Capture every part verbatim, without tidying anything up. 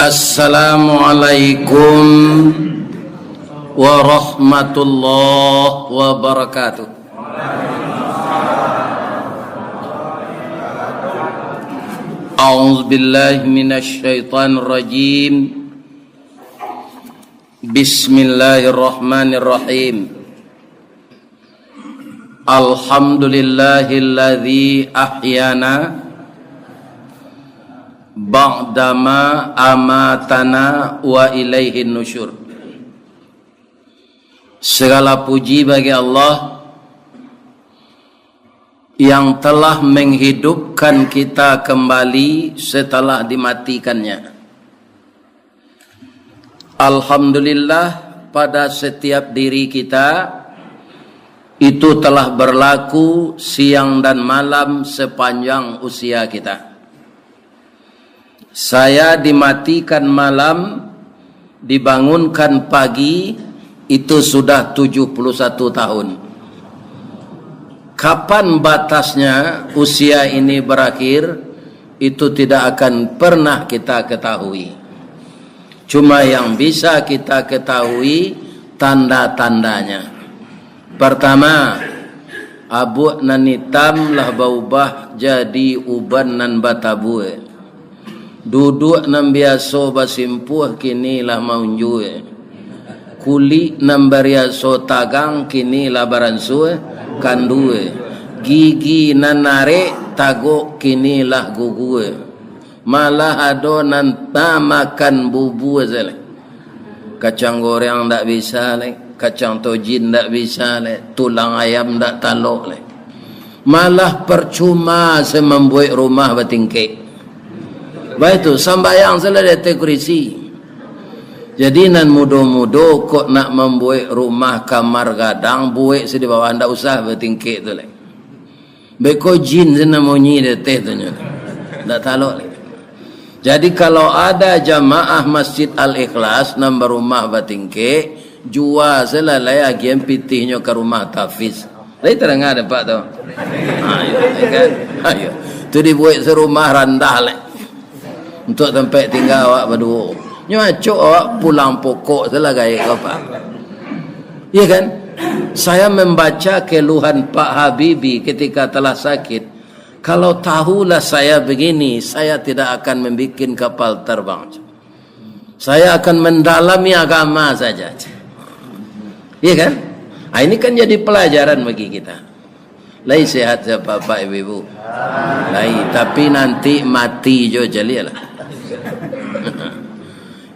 Assalamualaikum warahmatullahi wabarakatuh. A'udzubillahi minasyaitonirrajim. Bismillahirrahmanirrahim. Alhamdulillahilladzi ahyana ba'dama amatana wa ilaihin nusyur. Segala puji bagi Allah yang telah menghidupkan kita kembali setelah dimatikannya. Alhamdulillah, pada setiap diri kita, itu telah berlaku siang dan malam sepanjang usia kita. Saya dimatikan malam, dibangunkan pagi, itu sudah tujuh puluh satu tahun. Kapan batasnya usia ini berakhir, itu tidak akan pernah kita ketahui. Cuma yang bisa kita ketahui tanda-tandanya. Pertama, abuak nan itam lah baubah jadi uban nan batabua. Duduak nan biaso basimpuah kini lah maunjua. Kulik nan bariaso tagang kini lah baransua kandua. Gigi nan arek tagok kini lah gugua. Malah ado nan tamakan bubua se lai. Kacang goreng ndak bisa lai, kacang tojin ndak bisa lai, tulang ayam ndak talok lai. Malah percuma se mambuek rumah batingkek. Baitu, sambayang se lah di ateh kurisi. Jadi, nan mudo-mudo kok nak mambuek rumah kamar gadang, buek se di bawah, ndak usah batingkek tu lai. Beko jin se nan munyi di ateh tu nyo. Ndak talok lai. Jadi, kalau ada jamaah Masjid Al-Ikhlas nan barumah batingkek, jua se lah lai agiahan pitihnyo ka rumah tahfiz. Lai tadanga dek Apak tu? Ha, iyo, iyo kan? Ha, iyo. Tu dibuek se rumah randah lai. Untuak tampek tingga awak baduo. Nyo acok awak pulang pokok se lah gaek ko, Pak. Iya kan? Saya membaca keluhan Pak Habibie ketika telah sakit. Kalau tahulah saya begini, saya tidak akan membuat kapal terbang. Saya akan mendalami agama saja. Iya kan? Ah, ini kan jadi pelajaran bagi kita. Lai sehat se Apak-apak, Ibu-ibu? Lai, tapi nanti mati jo caliak lah.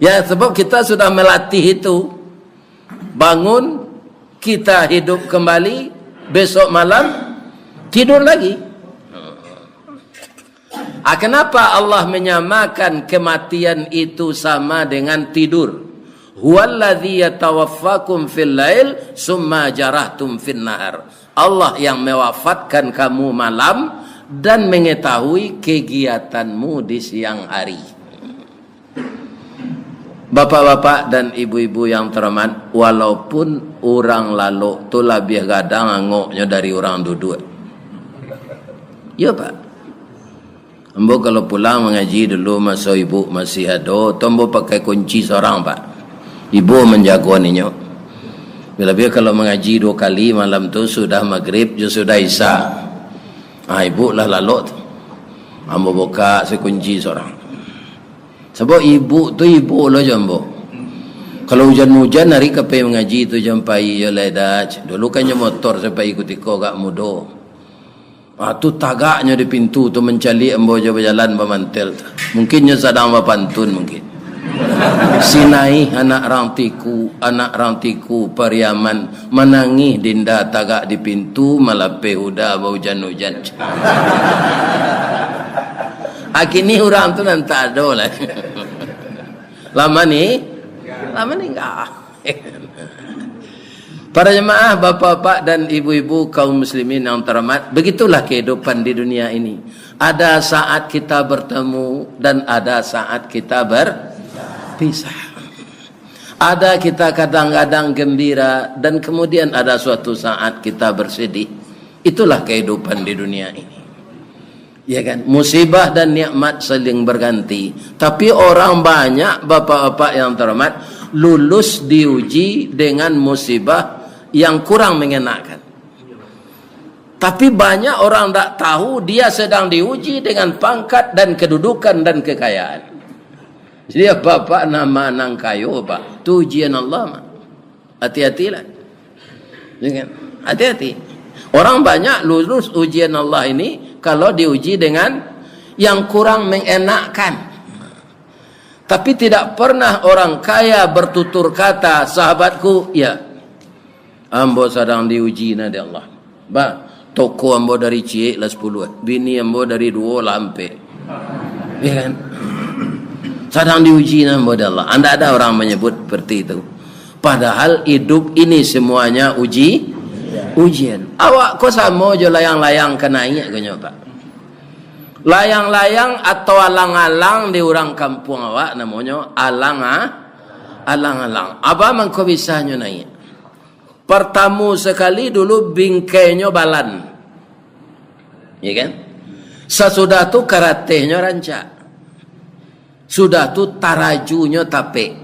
Ya, sebab kita sudah melatih itu. Bangun, kita hidup kembali, besok malam tidur lagi. Ah, kenapa Allah menyamakan kematian itu sama dengan tidur? "Huwallazi yatawaffakum fil lail, summa jarahtum fin nahar." Allah yang mewafatkan kamu malam dan mengetahui kegiatanmu di siang hari. Bapak-bapak dan ibu-ibu yang terhormat, walaupun urang lalok tu labiah gadang angoknyo dari urang duduak. Iyo, Pak. Ambo kalau pulang mangaji dulu maso ibu masih ado, tu ambo pakai kunci sorang, Pak. Ibu manjago ninyo. Labiah kalau mangaji duo kali malam tu, sudah magrib jo sudah isya. Ah, ibu lah lalok tu. Ambo bukak se kunci sorang. Sabab ibu tu ibo lo jo ambo. Kalau ujan-ujan, ari ka pai mangaji tu jo pai jo lai dah. Dulu kan jo motor se pai kutiko agak mudo. Ah, tu tagaknyo di pintu tu mancaliak ambo jo bajalan bamantel tu. Mungkin nyo sadang bapantun mungkin. "Si Naih anak rang Tiku, anak rang Tiku Pariaman, manangih dinda tagak di pintu, malapeh uda baujan-ujan." Akini urang tu nan tak ado lai. Lah mani-, lah maningga. Para jemaah, bapak-bapak dan ibu-ibu kaum muslimin yang terhormat, begitulah kehidupan di dunia ini. Ada saat kita bertemu dan ada saat kita berpisah. Ada kita kadang-kadang gembira dan kemudian ada suatu saat kita bersedih. Itulah kehidupan di dunia ini. Ya kan? Musibah dan nikmat saling berganti. Tapi orang banyak, bapak-bapak yang terhormat, lulus diuji dengan musibah yang kurang mengenakkan. Tapi banyak orang tak tahu, dia sedang diuji dengan pangkat dan kedudukan dan kekayaan. Jadi, bapak nama nan kayo, Pak, tu ujian Allah, Mak. Hati-hatilah. Ya kan? Hati-hati. Orang banyak lulus ujian Allah ini kalau diuji dengan yang kurang mengenakkan. Tapi tidak pernah orang kaya bertutur kata, "Sahabatku, ya, ambo sadang diuji nah dek Allah. Bah, toko ambo dari ciek lah sapuluah, bini ambo dari duo lah ampek." Ya kan? Sadang diuji nah ambo dek Allah. Ndak ada orang menyebut seperti itu. Padahal hidup ini semuanya uji, ujian. Awak ko samo jo layang-layang ka naiak ko nyo, Pak. Layang-layang atau alang-alang di urang kampuang awak namonyo alang a-, alang-alang. Apo mangko bisanyo naiak? Partamo sakali dulu bingkainyo balan. Ya kan? Sasudah tu karatehnyo rancak. Sudah tu tarajunyo tapek.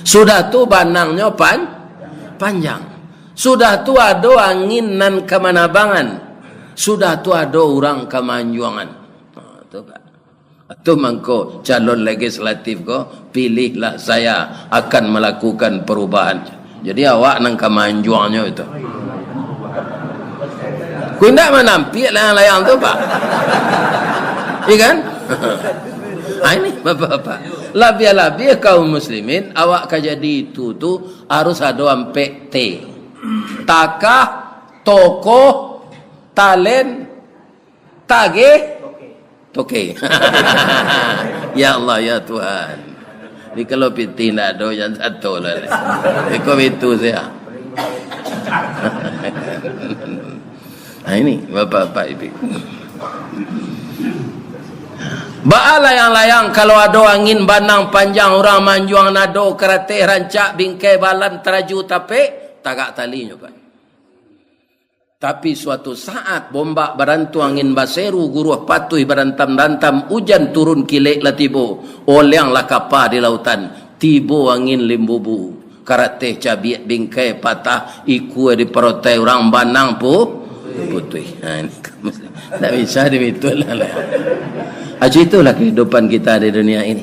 Sudah tu banangnyo pan-, panjang. Sudah tu ado angin nan ka manabangan. Sudah tu ado urang ka maanjuangan. Ha, tu, Pak. Tu mangko calon legislatif ko, pilihlah saya akan melakukan perubahan. Jadi awak nan ka maanjuangnyo itu. Ku indak manampiak layang-layang tu, Pak. Iya kan? Ha, ini, Bapak-bapak. Labiah-labiah kaum muslimin, awak ka jadi itu tu harus ado ampek T. Takah, tokoh, talen, tageh, toke. Ya Allah, ya Tuhan. Jadi kalau pitih ndak ado, jan sato lah. Iko bitu sajo. Nah, ini, bapak-bapak, ibu. Baa layang-layang, kalau ado angin banang panjang, urang maanjuang nado, karateh rancak, bingkai balan, taraju tapek, tagak talinyo, Pak. Tapi suatu saat, bombak barantu, angin baseru, guruah patuih barantam-rantam, ujan turun kilek lah tibo, oleang lah kapa di lautan, tibo angin limbubu, karateh cabiak, bingkai patah, ikua diparotai urang, banang pu-, putuih. Ha, ini ndak bisa dibitu lah. Acu, itulah kehidupan kita di dunia ini.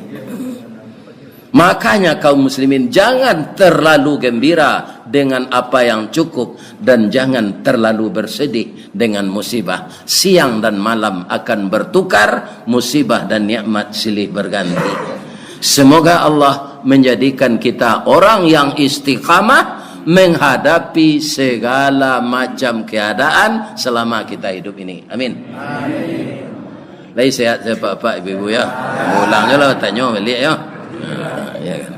Makanya kaum muslimin, jangan terlalu gembira dengan apa yang cukup dan jangan terlalu bersedih dengan musibah. Siang dan malam akan bertukar, musibah dan nikmat silih berganti. Semoga Allah menjadikan kita orang yang istiqamah menghadapi segala macam keadaan selama kita hidup ini. Amin. Lai sehat sajo, Pak, ibu-ibu, yo? Ulang jo lah, tanyo baliak, yo. Ha, ya kan?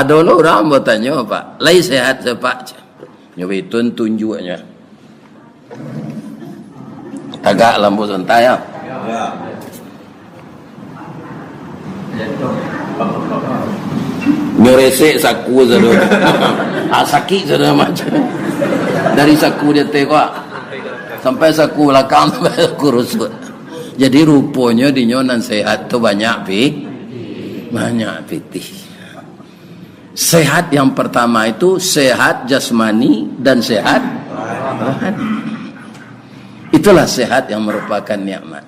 Ado lo urang batanyo, Pak, "Lai sehat sajo, Pak?" Nyo baitu tunjuaknyo. Tagak lampu santai, yo. Nyo resek saku sajo. Ah, sakik sajo macam. Dari saku di ateh ko, sampai saku balakang, sampai saku rusuk. Jadi, ruponyo dinyo nan sehat tu banyak pi-, banyak pitih. Sehat yang pertama itu sehat jasmani dan sehat rohani. Itulah sehat yang merupakan nikmat.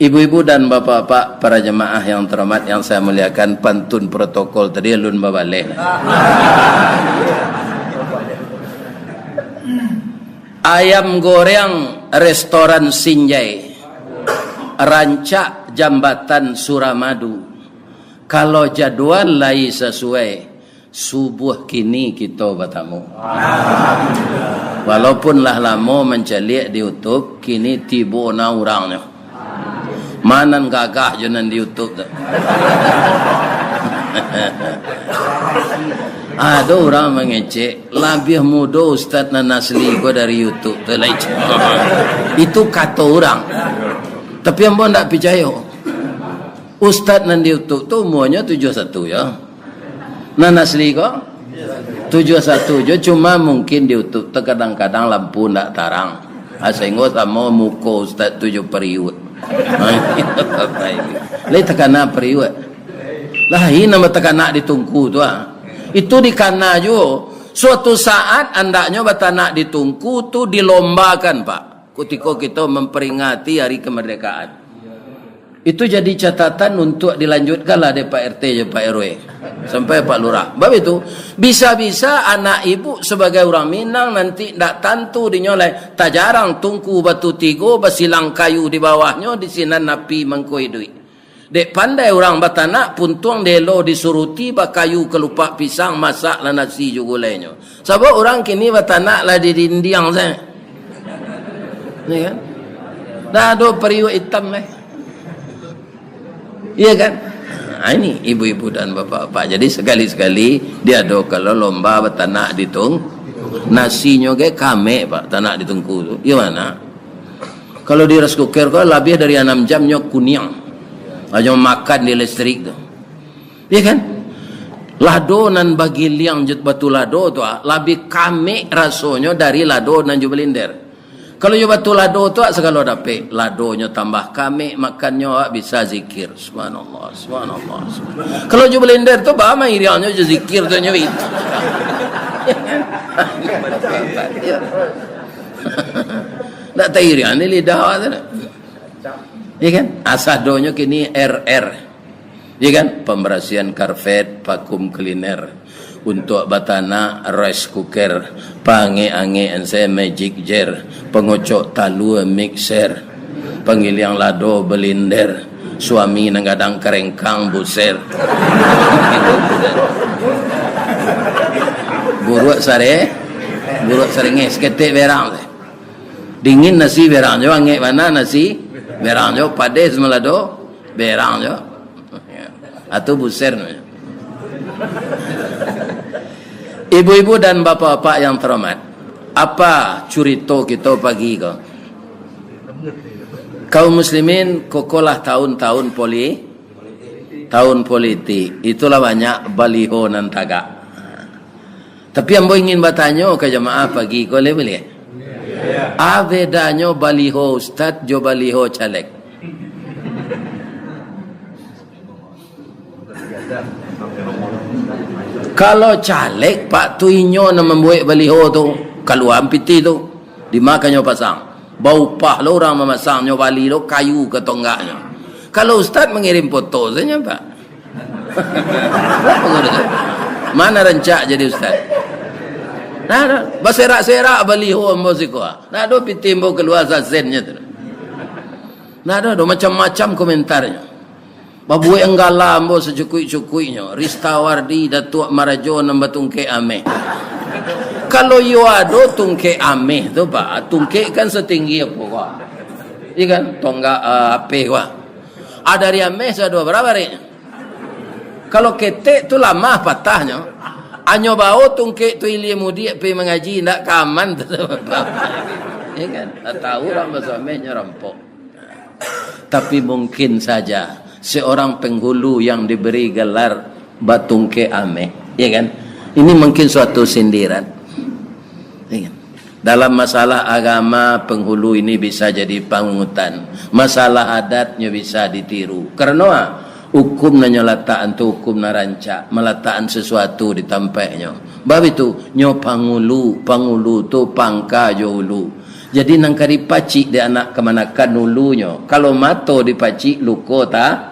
Ibu-ibu dan bapak-bapak, para jemaah yang terhormat yang saya muliakan, pantun protokol tadi alun babaleh. Ayam goreng restoran Sinjai, rancak jambatan Suramadu. Kalau jadwal lai sasuai, subuah kini kito batamu. Walaupun lah lamo mancaliak di YouTube, kini tibo na urangnyo. Ma nan gagah jo nan di YouTube tu. Ado urang mangecek, "Labiah mudo ustaz nan asli ko dari YouTube tu lai." Itu kato urang. Tapi ambo ndak picayo. Ustaz nan di YouTube tu umuanyo tujuah satu, yo. Nan asli ko? Tujuah satu jo, cuma mungkin di YouTube tu kadang-kadang lampu ndak tarang. Ah, sahinggo samo muko ustaz tu jo pariuak. Lai takana pariuak. Lai nan batakanak di tungku tu, ah. Itu dikana juo. Suatu saat andaknyo batanak di tungku tu dilombakan, Pak. Kutiko kito mamperingati hari kemerdekaan. Itu jadi catatan untuak dilanjutkanlah dek Pak R T jo Pak R W. Sampai Pak Lurah. Bab itu, bisa-bisa anak ibu sabagai urang Minang nanti ndak tantu dinyo lai. Tajarang tungku batu tigo, basilang kayu di bawahnyo, di sinan api mangko iduik. Dek pandai urang batanak, puntuang dielo disuruti, bakayu kalupak pisang, masaklah nasi jo gulainyo. Sabab urang kini batanak lah di dindiang sajo. Ya kan? Dah ado pariuak itam lai. Iya kan? Ha, ini ibu-ibu dan bapak-bapak. Jadi, sekali-sekali diadokan lo lomba batanak di tung-, nasinyo ge kamek, Pak, tanak di tungku tu. Gimana? Kalau di rice cooker ko, labiah dari anam jam nyo kuniang. Hanyo makan di listrik tu. Iya kan? Lado nan bagiliang jo batu lado tu, ah, labiah kamek rasonyo dari lado nan jo blender. Kalau jo batu lado tu, ah, sagalo dapek. Ladonyo tambah kamek, makannyo awak bisa zikir. Subhanallah, subhanallah, subhanallah. Kalau jo blender tu, bah mairiangnyo jo zikir tu nyo itu. Ndak tairiang ni lidah awak tu, ndak? Ya kan? Asadonyo kini R R. Ya kan? Pembersihan karpet, vakum cleaner. Untuak batanak, rice cooker. Pangek-angek ensai, magic jar. Pangocok talua, mixer. Panggiliang lado, blender. Suami nan gadang karengkang, buser. Buruak sare, buruak sarengeh, saketek berang. Dingin nasi berang jo, angek bana nasi berang jo, padeh samalado berang jo. Atau buser namonyo. Ibu-ibu dan bapak-bapak yang terhormat, apa curito kito pagi ko? Kaum muslimin, kokolah tahun-tahun poli-, tahun politik. Itulah banyak baliho nan tagak. Tapi ambo ingin batanyo ka jamaah pagi ko, lai buliah? A bedanyo baliho ustad jo baliho caleg? Kalau caleg, Pak, tu inyo nan mambuek baliho tu, kalua pitih tu, di ma ka nyo pasang. Baupah lo urang mamasangnyo, bali lo kayu ka tonggaknyo. Kalau ustad mangirim foto sajo, Pak. Mana rancak jadi ustad? Nah, nah. Baserak-serak baliho ambo siko. Nah, ado pitih ambo kalua sasennyo tu. Nah, ado, ado macam-macam komentarnyo. Babuek anggala ambo sacukuik-cukuiknyo. Rista Wardi, Datuak Marajo nan batungkek ameh. Kalau iyo ado tungkek ameh tu, Pak, tungkek kan satinggi apo, Pak? Iya kan? Tonggak, ah, apeh, Pak. Ah, dari ameh sado bara barek. Kalau ketek tu lamah patahnyo. Anyo bao tungkek tu ilia mudiak pai mangaji, indak ka aman tu. Ya kan? Tak tahu urang baso amehnyo rampok. Tapi mungkin saja seorang penghulu yang diberi gelar batungkek ameh, ya kan? Ini mungkin suatu sindiran. Ya kan? Dalam masalah agama, penghulu ini bisa jadi panutan. Masalah adatnyo bisa ditiru. Karano, ah, hukum nan nyo latakan tu hukum nan rancak, malatakan sesuatu di tampeknyo. Bab itu, nyo pangulu, pangulu tu pangka jo ulu. Jadi, nan ka dipacik dek anak kamanakan ulunyo. Kalau mato dipacik, luko ta-,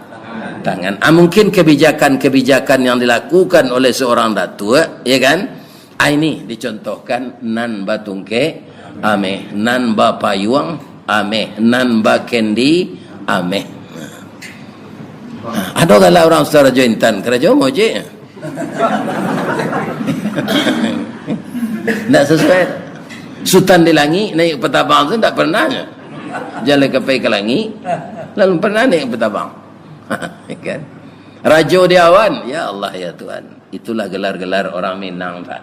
tangan. Ah, mungkin kebijakan-kebijakan yang dilakukan oleh seorang datuak, ya kan? Ah, ini dicontohkan nan batungkek ameh, nan bapayuang ameh, nan bakendi ameh. Ado galak urang Surajo Intan, karajo mojek. Ndak sesuai. Sutan di langik naik patabang tu ndak pernah. Jalan ka pai ka langik, lalu pernah naik patabang. Kan? Rajo di awan, ya Allah, ya Tuhan. Itulah gelar-gelar orang Minang, Pak.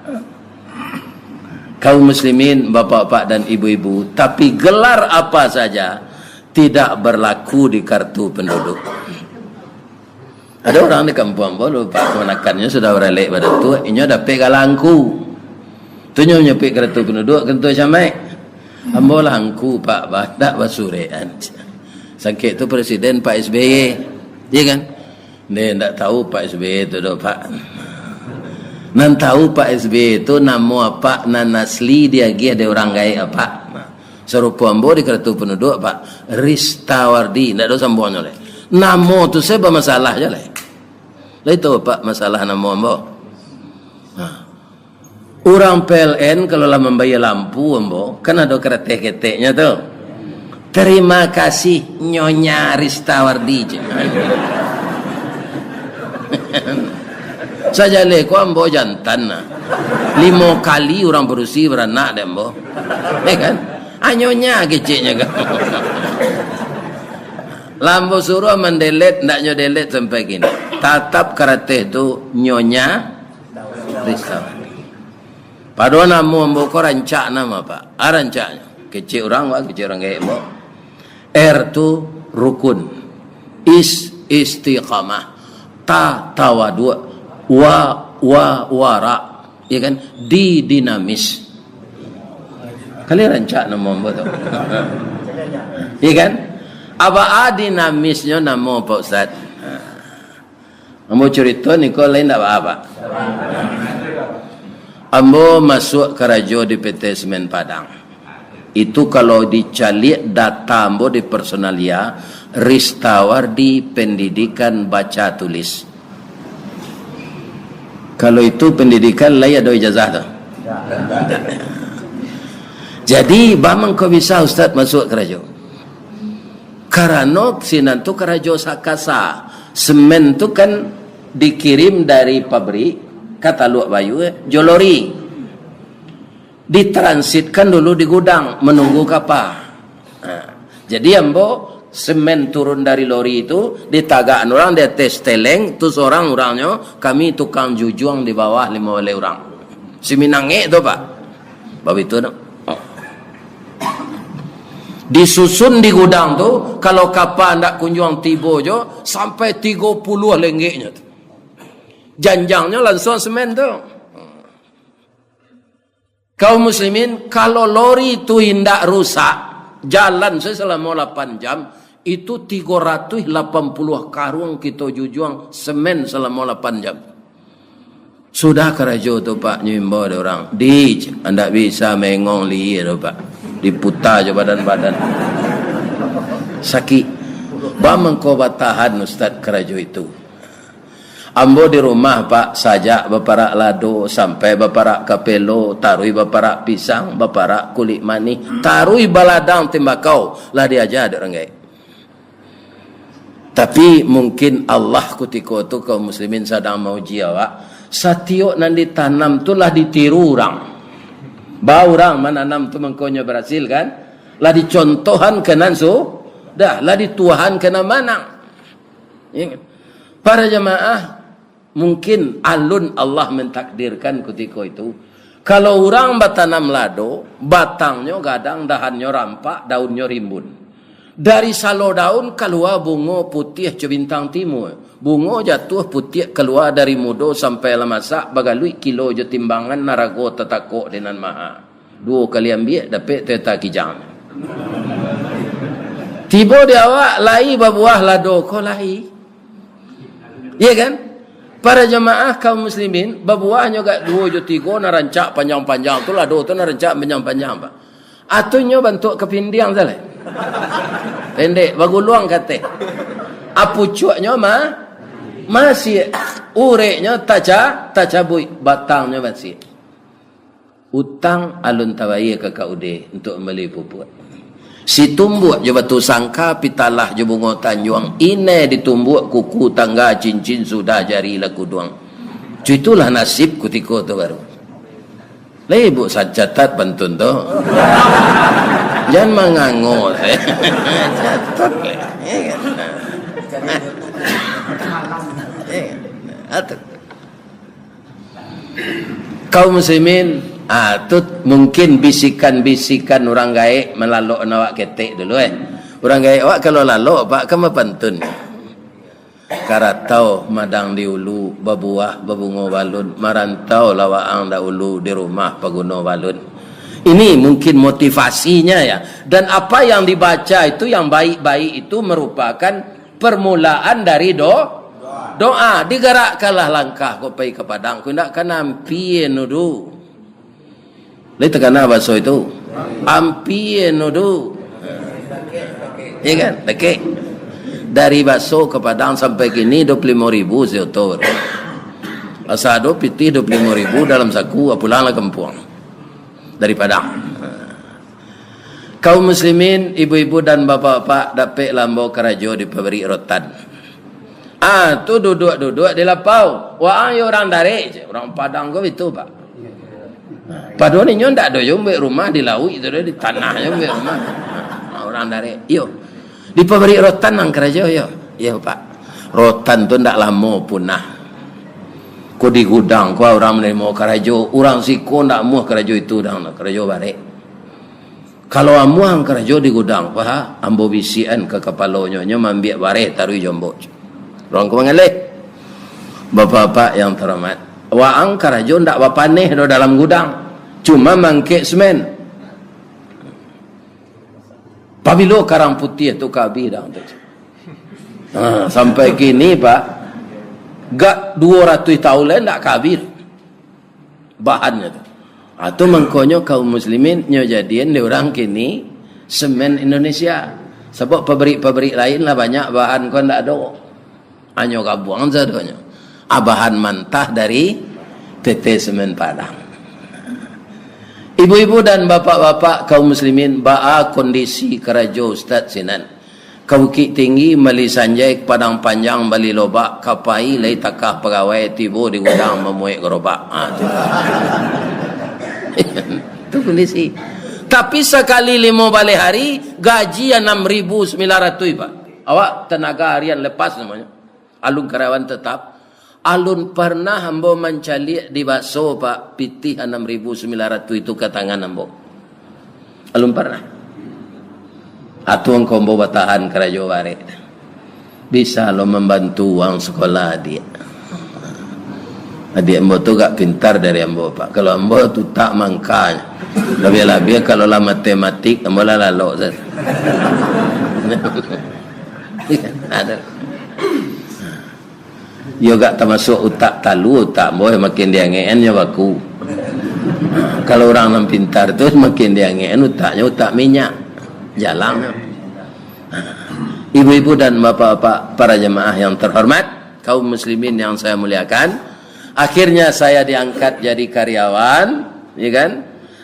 Kaum muslimin, bapak-bapak dan ibu-ibu, tapi gelar apa saja tidak berlaku di kartu penduduk. Ada orang di kampuang ambo, Pak, kamanakannyo sudah baralek badatuak, inyo dapek galangku. Tu nyo nyapik kartu penduduk, kantua camaik. Ambo lah angku, Pak, bah, ndak basurekan. Sangkek tu presiden Pak S B Y, iya kan? Nde, ndak tahu Pak S B Y tu doh, Pak. Nan tahu Pak S B Y tu namo apak nan asli diagiah dek urang gaek apak. Nah, sarupo ambo di karatu penduduk, Pak, Ristawardi, ndak ado sambuangnyo lai. Namo tu sajo bamasalah juo lai. Lai tahu, Pak, masalah namo ambo? Nah. Urang P L N kalau lah mambayia lampu, ambo, kan ado karateh keteknyo tu. "Terima kasih, Nyonya Ristawardi," cek. Sajaleh ko ambo jantan nah. Limo kali urang padusi baranak dek ambo. Ya kan? Ah, Nyonya keceknyo kan. Lah ambo suruah mandelet, ndak nyo delet sampai kini. Tatap karateh tu Nyonya Ristawardi. Pado namo ambo ko rancak namo, Pak. Ah, rancaknyo. Kecek urang, Pak, kecek urang gaek ambo. R tu rukun. Is, istiqamah. Ta, tawaduk. Wa, wa, wara. Ya kan? Di, dinamis. Kali rancak namo ambo tu. Ya kan? Apa a dinamisnyo namo, Pak Ustaz? Ambo curito niko lain ndak baa, Pak. Ambo masuak karajo di P T Semen Padang. Itu kalau dicaliak data ambo di personalia, Ristawardi Pendidikan Baca Tulis. Kalau itu pendidikan, lai ado ijazah tu. Jadi, baa mangko bisa Ustaz masuak karajo? Karano sinan tu karajo sakasa. Semen tu kan dikirim dari pabrik ka Taluak Bayu, eh, jo lori. Ditransitkan dulu di gudang, manunggu kapa. Nah, jadi ambo semen turun dari lori tu, ditagakan urang di ateh steleng, tu sorang urangnyo, kami tukang jujuang di bawah limo baleh urang. Siminangek tu, Pak. Babitu tu. Disusun di gudang tu, kalau kapa ndak kunjuang tibo jo, sampai tigo puluah lenggeknyo tu. Janjangnyo lansuang semen tu. Kaum muslimin, kalau lori tu indak rusak, jalan se salamo lapan jam, itu tigo ratuih lapan puluah karuang kito jujuang semen salamo lapan jam. Sudah karajo tu, Pak, nyo imbau dek urang. Di, indak bisa maengong lihia tu, Pak. Diputa jo badan-badan. Sakik. Baa mangko batahan, Ustaz, karajo itu? Ambo di rumah, Pak, sajak baparak lado, sampai baparak kapelo, taruih baparak pisang, baparak kulik manih, taruih baladang tembakau, lah diaja dek urang gaek. Tapi, mungkin Allah kutiko tu, kaum muslimin, sadang mauji awak. Satiok nan ditanam tu lah ditiru urang. Baa urang mananam tu mangkonyo barasil, kan? Lah dicontohan ka nan su-, dah, lah dituahan ka nan manang. Ya kan? Para jamaah, mungkin alun Allah mentakdirkan kutiko itu. Kalau urang batanam lado, batangnyo gadang, dahannyo rampak, daunnyo rimbun. Dari salo daun kalua bungo putiah co bintang timua. Bungo jatuah putiak kalua dari mudo sampai lah masak, bagaluik kilo jo timbangan, narago tatakok di nan maha. Duo kali ambiak, dapek Toyota Kijang. Tibo di awak, lai babuah lado ko lai. Iya kan? Para jamaah kaum muslimin, babuahnyo agak duo jo tigo, nan rancak panjang-panjang tu, lado tu nan rancak panjang-panjang, Pak. Atunyo bantuak kapindiang salah. Pendek, baguluang ka ateh. Apucuaknyo ma-, masiak. Ureknyo taca-, tacabuik, batangnyo masiak. Utang alun tabayia ka Kak Ude untuak mambali pupuak. Situmbuak jo batu sangka, pitalah jo bungo tanjuang, inai ditumbuak kuku tangga, cincin sudah jari lah kuduang. Cuitulah nasib kutiko tu baru. Lai ibuk sa-, catat pantun tu. Jan mangango. Catat. Atur. Kaum muslimin, ah, tu mungkin bisikan-bisikan urang gaek malalok awak ketek dulu, eh. Urang gaek awak kalau lalok, Pak, kan bapantun. Karatau madang di ulu, babuah babungo balun, marantau lah waang dahulu, di rumah paguno balun. Ini mungkin motivasinya, ya. Dan apa yang dibaca itu, yang baik-baik itu merupakan permulaan dari do-, doa. Digerakkanlah langkah ko pai ka Padang, ko indak ka ampia nu doh. Lai takana baso itu? Ampia nu doh. Iya kan? Dakek. Dari Baso ka Padang sampai kini dua puluh limo ribu si oto. Asa ado pitih dua puluh limo ribu dalam saku, pulanglah kampuang. Dari Padang. Kaum muslimin, ibu-ibu dan bapak-bapak, dapeklah ambo karajo di pabrik rotan. Ah, tu duduak-duduak di lapau. Waang yo urang darek, cek. Urang Padang ko itu, Pak. Padahal inyo ndak ado yo buek rumah di lauik tu, di tanah yo buek rumah. Ah, urang darek. Iyo. Di pabrik rotan ang karajo yo. Iyo, Pak. Rotan tu ndak lamo punah. Ko di gudang, ko urang manarimo karajo, urang siko ndak amuah karajo itu, dang, karajo barek. Kalau amuah ang karajo di gudang, paha, ambo bisiakan ka kapalonyo, nyo maambiak bareh taruih jo ambo. Urang ko mangaleh. Bapak-bapak yang terhormat, waang karajo ndak bapaneh doh dalam gudang, cuma maangkek semen. Pabilo karang putiah tu ka abih dang tu? Ha, sampai kini, Pak, gak duo ratuih taun lai ndak ka abih bahannyo tu. Ha, tu mangkonyo kaum muslimin nyo jadian dek urang kini semen Indonesia. Sabab pabrik-pabrik lain lah banyak bahan ko ndak ado. Hanyo gabuang sadonyo. Abahan mantah dari P T Semen Padang. Ibu-ibu dan bapak-bapak kaum muslimin, baa kondisi karajo Ustaz sinan? Ka Bukik Tinggi, mali sanjai, ka Padang Panjang, bali lobak, ka pai lai takah pagawai, tibo di gudang mamuek garobak. Ha, tu. Tu kondisi. Tapi sakali limo baleh hari, gaji anam ribu sambilan ratuih, Pak. Awak tenaga harian lepas namonyo. Alun karyawan tetap. Alun parnah ambo mancaliak di Baso, Pak, pitih anam ribu sambilan ratuih itu ka tangan ambo. Alun parnah. Atuang ko ambo batahan karajo barek. Bisa lo mambantu uang sekolah adiak. Adiak ambo tu agak pintar dari ambo, Pak. Kalau ambo tu utak mangka. Labiah-labiah kalau lah matematik, ambo lah lalok sajo. Ada. Iyo agak tamasuak utak talua, utak ambo, makin diangekan nyo baku. Kalau urang nan pintar tu, makin diangekan utaknyo, utak minyak. Jalang. Ibu-ibu dan bapak-bapak, para jemaah yang terhormat, kaum muslimin yang saya muliakan, akhirnya saya diangkat jadi karyawan, ya kan?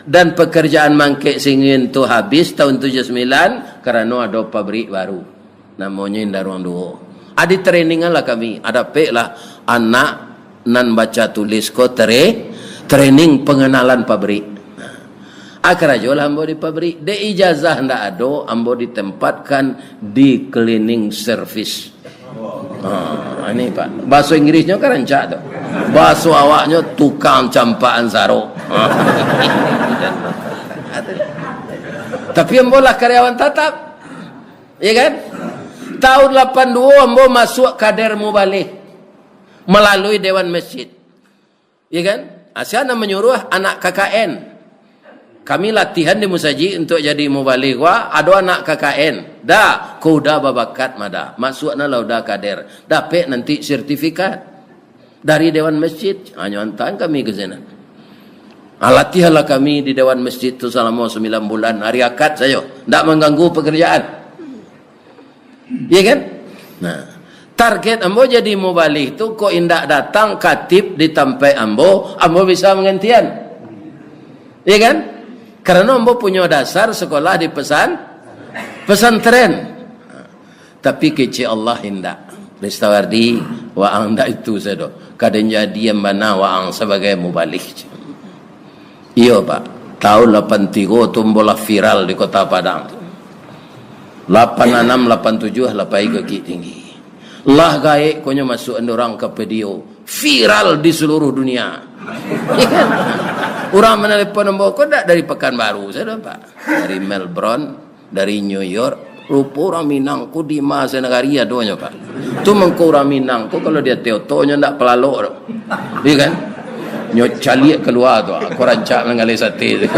Dan pekerjaan mangkek singin tu habis tahun tujuh sembilan, karano ado pabrik baru. Namonyo Indaruang Duo. Adi training lah kami, adapeklah anak nan baca tulis ko tre-, training pengenalan pabrik. Ah, karajolah ambo di pabrik. Dek ijazah ndak ado, ambo ditempatkan di cleaning service. Ha, ini, Pak. Bahaso Inggrisnyo kan rancak tu. Bahaso awaknyo tukang campakan sarok. Tapi ambo lah karyawan tatap. Ya kan? Tahun lapan duo ambo masuak kader mubalih malalui Dewan Masjid. Ya kan? Asa nan manyuruah anak K K N. Kami latihan di musajik untuak jadi mubalih. Wah, ado anak K K N. Dah, ko udah babakat mada. Masuaknyo lah udah kader. Dapek nanti sertifikat dari Dewan Masjid. Hanyo antaan kami ka sinan. Ah, latihanlah kami di Dewan Masjid tu salamo sambilan bulan. Hari Akad sajo. Ndak mangganggu pekerjaan. Iya kan? Nah, target ambo jadi mubalih tu, kok indak datang katib di tampek ambo, ambo bisa manggantian. Iya kan? Karano ambo punyo dasar sekolah di pesan-, pesantren. Tapi kecek Allah indak. Ristawardi, waang ndak itu sajo. Ka den jadian bana waang sabagai mubalih. Iyo, Pak. Tahun lapan tigo tu ambo lah viral di Kota Padang tu. Lapan anam, lapan tujuah lah pai ka Bukik Tinggi. Lah gaek ko nyo masuak urang ka video. Viral di seluruh dunia. Urang manalepon ambo ko ndak dari Pekanbaru sajo, Pak. Dari Melbourne, dari New York. Rupo urang Minang ko di ma sanagari adonyo, Pak. Tu mangko urang Minang ko kalau di ateh otonyo ndak palalok doh. Iya kan? Nyo caliak kalua tu, ko rancak manggaleh sate tu.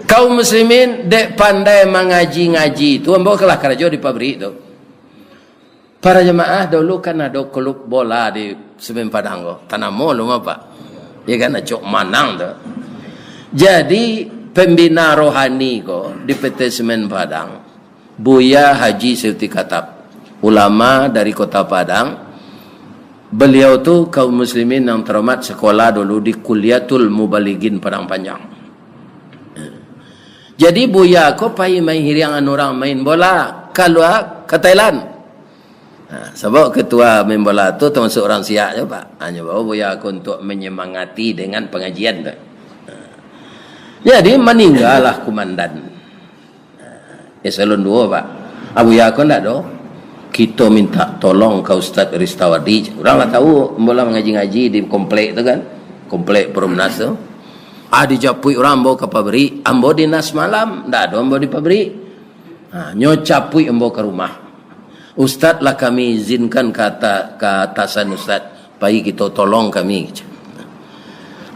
Kaum muslimin, dek pandai mangaji-ngaji tu, ambo lah karajo di pabrik tu. Para jamaah, dulu kan ado klub bola di Semen Padang ko. Tanamo lu mah, Pak. Ya kan, acok manang tu. Jadi, pembina rohani ko di P T Semen Padang, Buya Haji Seuti Katap, ulama dari Kota Padang. Beliau tu kaum muslimin yang terhormat, sekolah dulu di Kulliyatul Mubalighin Padang Panjang. Jadi, Buya ko pai main hiriangan urang main bola, kalua ka Thailand. Ha, sabab ketua main bola tu tamasuk urang siak je, Pak. Hanyo bawa Buya ko untuk menyemangati dengan pengajian tu. Ha. Jadi, maninggalah kumandan. Eselon duo, Pak. Abuya ko ndak do. Kito minta tolong ka Ustaz Ristawardi. Urang lah tahu, ambo lah mangaji-ngaji di komplek tu kan. Komplek Perumnas tu. Ah, dijapuik urang ambo ka pabrik. Ambo dinas malam, ndak ado ambo di pabrik. Ha, nyo capuik ambo ka rumah. Ustaz lah kami izinkan ka ata-, ka atasan Ustaz. Pai kito tolong kami.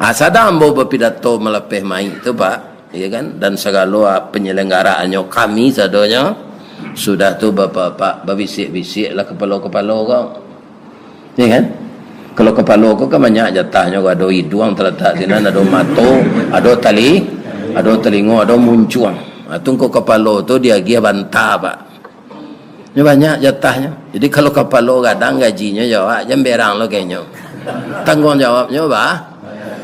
Ah, sadang ambo bapidato malapeh mai tu, Pak, ya kan, dan sagalo, ah, panyalanggaraannyo kami sadonyo, sudah tu bapak-bapak babisiak-bisiak lah kapalo-kapalo ko, ya kan. Kalau kapalo ko kan banyak jatahnyo, ado iduang talatak sinan, ado mato, ado tali-, ado talingo, ado muncuang. Ah, tu ko kapalo tu diagiah banta, Pak. Nyo banyak jatahnyo. Jadi, kalau kapalo gadang gajinyo jo awak, jan berang lo kainyo. Tangguang jawabnyo, bah.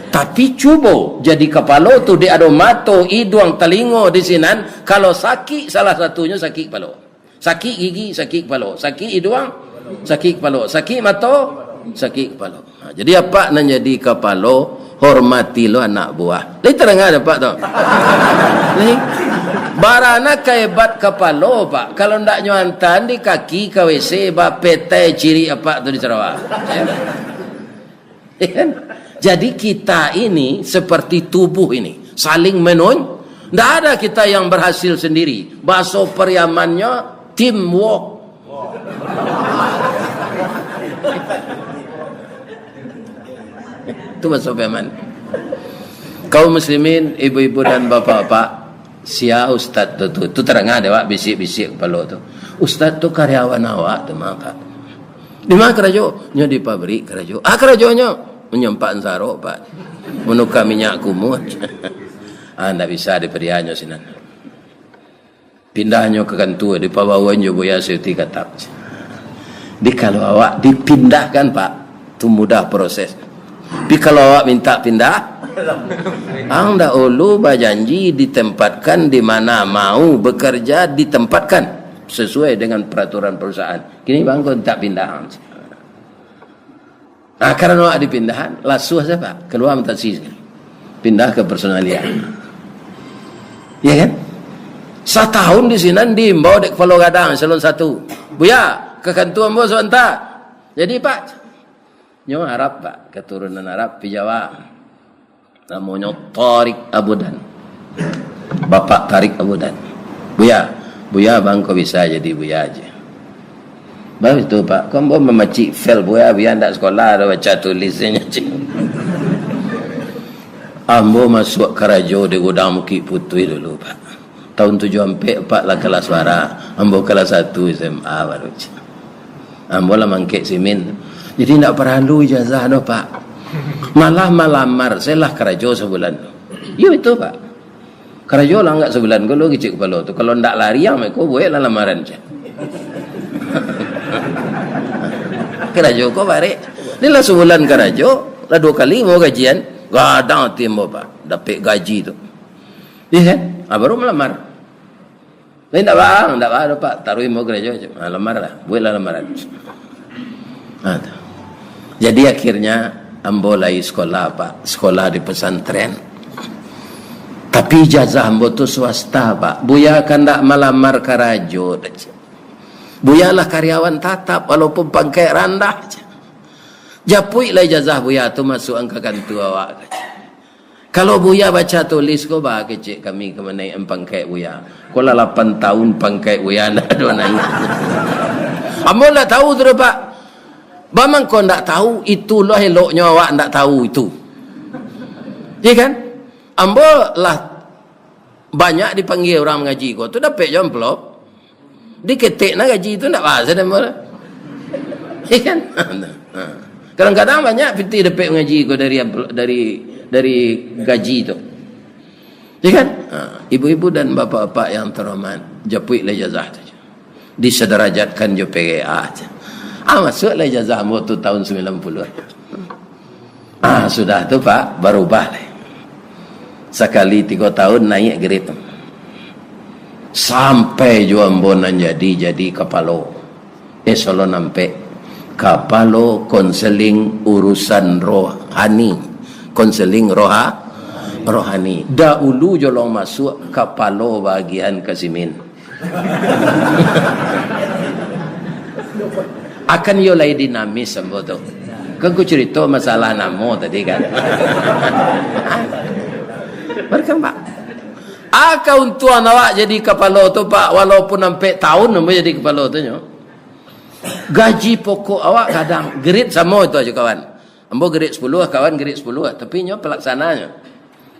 Tapi, cubo jadi kapalo tu, dek ado mato, iduang, talingo di sinan, kalau sakik salah satunyo, sakik kapalo. Sakik gigi, sakik kapalo. Sakik iduang, sakik kapalo. Sakik mato, sakik kapalo. Ha, jadi apak nan jadi kapalo, hormati lo anak buah. Lai tarang dek apak tu. Lai. Barana ka hebat kapalo, Pak. Kalau ndak nyo antaan di kaki ka W C, bapetai cirik apak tu di Sarawak. Ya. Ya kan? Jadi kita ini seperti tubuh ini, saling menun-, ndak ada kita yang berhasil sendiri. Bahaso Pariamannyo, teamwork. Tu bahaso Piaman. Kaum muslimin, ibu-ibu dan bapak-bapak, sia ustaz tu, tu, tu tarang dek awak bisik-bisik kapalo tu. Ustaz tu karyawan awak tu mah, Pak. Di ma karajo? Nyo di pabrik karajo. Ah, karajonyo manyampak ansaro, Pak. Manuka minyak kumuah. Ah, ndak bisa dipadianyo sinan. Pindahnyo ka kantua, dipabaoan jo Buya Seuti Katap. Jadi, kalau awak dipindahkan, Pak, tu mudah proses. Tapi kalau awak minta pindah, ang dahulu bajanji ditempatkan di mana mau bekerja, ditempatkan sesuai dengan peraturan perusahaan. Kini bang ko minta pindah. Nah, karano awak dipindahan, lasuah sajo, Pak. Kalua mantasi. Pindah ka personalia. Ya kan? Satahun di sinan diimbau dek kapalo gadang, eselon satu. "Buya, ka kantua ambo sabanta." "Jadi, Pak?" "Nyo Arab, Pak. Katurunan Arab, pi Jawa." Namonyo Tarik Abudan. Bapak Tarik Abudan. "Buya, Buya bang ko bisa jadi Buya aja." "Bagus tu, Pak. Ko ambo mamacik fail Buya, Buya ndak sekolah doh baca tulisnyo, cik." "Ambo masuak karajo di gudang Bukik Putuih dulu, Pak. Tahun tujuah ampek, Pak, lah kalah suara. Ambo kalah satu S M A baru, cik. Ambo lah mangkek simin. Jadi, ndak paralu ijazah doh, Pak. Malah malamar, sajolah karajo sabulan." "Iyo, itu, Pak. Karajo lah anggak sabulan ko lu kicik kapalo tu. Kalau ndak lari ang mako, bueklah lamaran," cik. Karajo ko barek. Ni lah sabulan karajo, lah duo kali mau gajian. Gadang ati ambo, Pak. Dapek gaji tu. Iya kan? Ah, baru malamar. Tapi ndak baa, ndak baa doh, Pak. Taruih ambo karajo, cik. Ah, lamar lah. Bueklah lamaran. Ah, tu. Jadi, akhirnya, ambo lai sekolah, Pak. Sekolah di pesantren. Tapi ijazah ambo tu swasta, Pak. Buya kandak malamar karajo, cik. Buya lah karyawan tatap, walaupun pangkaik randah, cik. Japuiklah ijazah Buya tu, masuakan ka kantua awak, cik. Kalau Buya baca tulis ko, ba kecek kami ka manaiakan pangkaik Buya. Ko lah lapan tahun pangkaik Buya ndak ado naiak. Ambo ndak tahu tu doh, Pak. Ba mangko ndak tahu, itulah eloknyo awak ndak tahu itu. Iya kan? Ambo lah banyak dipanggia urang mangaji ko tu, dapek jo amplop. Diketek nah gaji tu, ndak bahas deh, Mbah. Iya kan? Ha. Kadang-kadang banyak pitih dapek mangaji ko dari ampl-, dari, dari gaji tu. Iya kan? Ha. Ibu-ibu dan bapak-bapak yang terhormat, japuiklah ijazah tu. Disedarajatkan jo P G A tu. Ah, masuklah ijazah ambo tu tahun sembilan puluh. Ah, sudah tu, Pak, barubah lai. Sakali tigo tahun naiak grade. Sampai juo ambo nan jadi, jadi kapalo. Eh, salah nampek. Kapalo konseling urusan rohani. Konseling roha-, rohani. Dahulu jolong masuak kapalo bagian kasimin. Akan iyo lai dinamis ambo tu. Kan ku curito masalah namo tadi kan. Barkambang. Aka untuang awak jadi kapalo tu, Pak, walaupun ampek tahun ambo jadi kapalo tu nyo. Gaji pokok awak gadang, grade samo itu aja kawan. Ambo grade sepuluh, kawan grade sepuluh, tapi nyo pelaksananyo.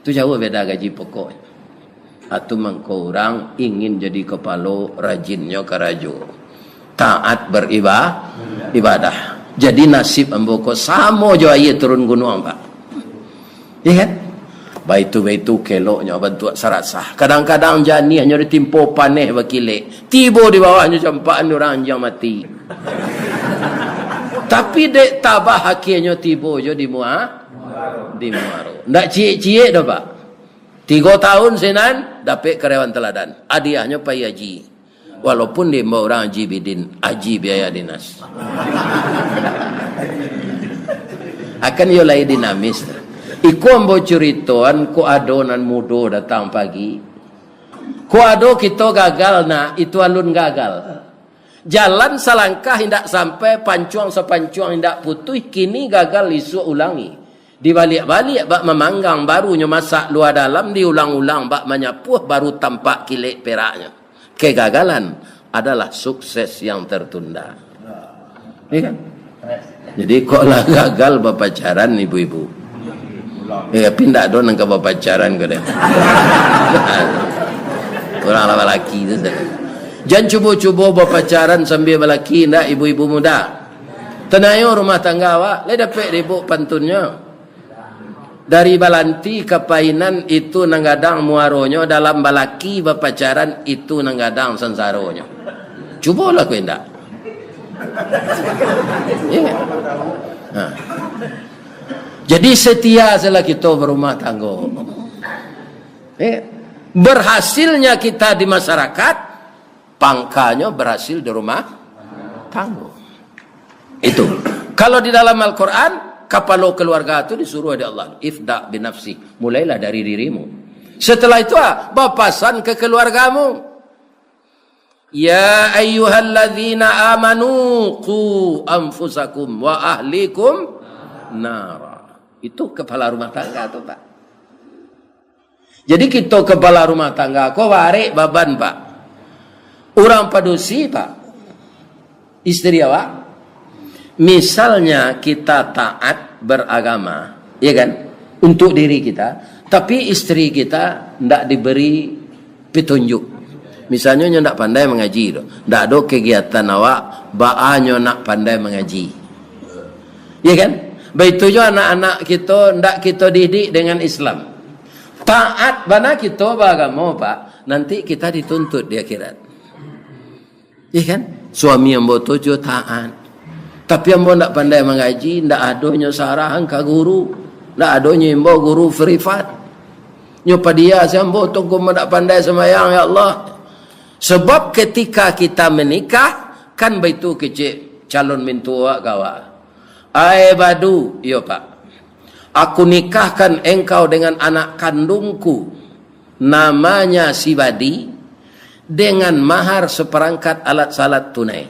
Tu jauh beda gaji pokok. Atu mangko urang ingin jadi kapalo, rajinnyo karajo. Taat beriba-, ibadah. Jadi nasib ambo ko samo jo aia turun gunuang, Pak. Iya kan? Baitu-baitu keloknyo bantuak sarasah. Kadang-kadang janiahnyo ditimpo paneh bakilek. Tibo di bawahnyo campakan urang anjiang mati. Tapi dek tabah akhirnyo tibo jo di mua-, di muaro. Ndak ciek-ciek doh, Pak. Tigo tahun sinan, dapek karyawan teladan. Hadiahnyo pai haji. Walaupun diimbau urang Haji Bidin, Haji Biaya Dinas. Akan iyo lai dinamis. Iko ambo curitoan, kok ado nan mudo datang pagi. Kok ado kito gagal, nah, itu alun gagal. Jalan salangkah indak sampai, pancuang sapancuang indak putuih, kini gagal isuak ulangi. Dibaliak-baliak bak mamanggang, barunyo masak lua dalam, diulang-ulang bak manyapuah, baru tampak kilek peraknyo. Kegagalan adalah sukses yang tertunda. Iya kan? Jadi, kok lah gagal bapacaran, ibu-ibu? Eh, tapi ndak ado nan ka bapacaran ko deh. Urang lah balaki tu sajo. Jan cubo-cubo bapacaran sambia balaki, ndak, ibu-ibu muda? Tanayo rumah tangga awak, lai dapek dek ibuk pantunnyo. Dari balanti ka painan itu nan gadang muaronyo, dalam balaki bapacaran itu nan gadang sansaronyo. Cubolah ko indak. Iya. Ha. Jadi setia sajolah kito barumah tanggo. Iya. Berhasilnya kita di masyarakat, pangkanyo berhasil di rumah tanggo. Itu. Kalau di dalam Al-Quran, kapalo keluarga tu disuruh dek Allah, "Ibda' binafsi." Mulailah dari dirimu. Setelah itu, ah, bapasan ke keluargamu. "Ya ayyuhalladzina amanu qu anfusakum wa ahlikum nara." Itu kepala rumah tangga tu, Pak. Jadi, kito kepala rumah tangga ko barek baban, Pak. Urang padusi, Pak. Isteri awak. Misalnya kita taat beragama, ya kan? Untuk diri kita, tapi isteri kita ndak diberi petunjuk. Misalnyo, nyo ndak pandai mangaji tu. Ndak ado kegiatan awak, baa nyo nak pandai mangaji. Ya kan? Baitu jo anak-anak kito, ndak kito didik dengan Islam. Taat bana kito baagamo, Pak, nanti kita dituntut di akhirat. Iya kan? Suami ambo tu jo taat. Tapi ambo ndak pandai mangaji, ndak ado nyo sarahan ka guru. Ndak ado nyo imbau guru privat. Nyo padia si ambo tu, ambo ndak pandai sambayang, ya Allah. Sebab ketika kita menikah, kan baitu kecek calon mintuo awak ka awak. "Ai Badu," "Iyo, Pak." "Aku nikahkan engkau dengan anak kandungku, namanya si Badi, dengan mahar seperangkat alat salat tunai.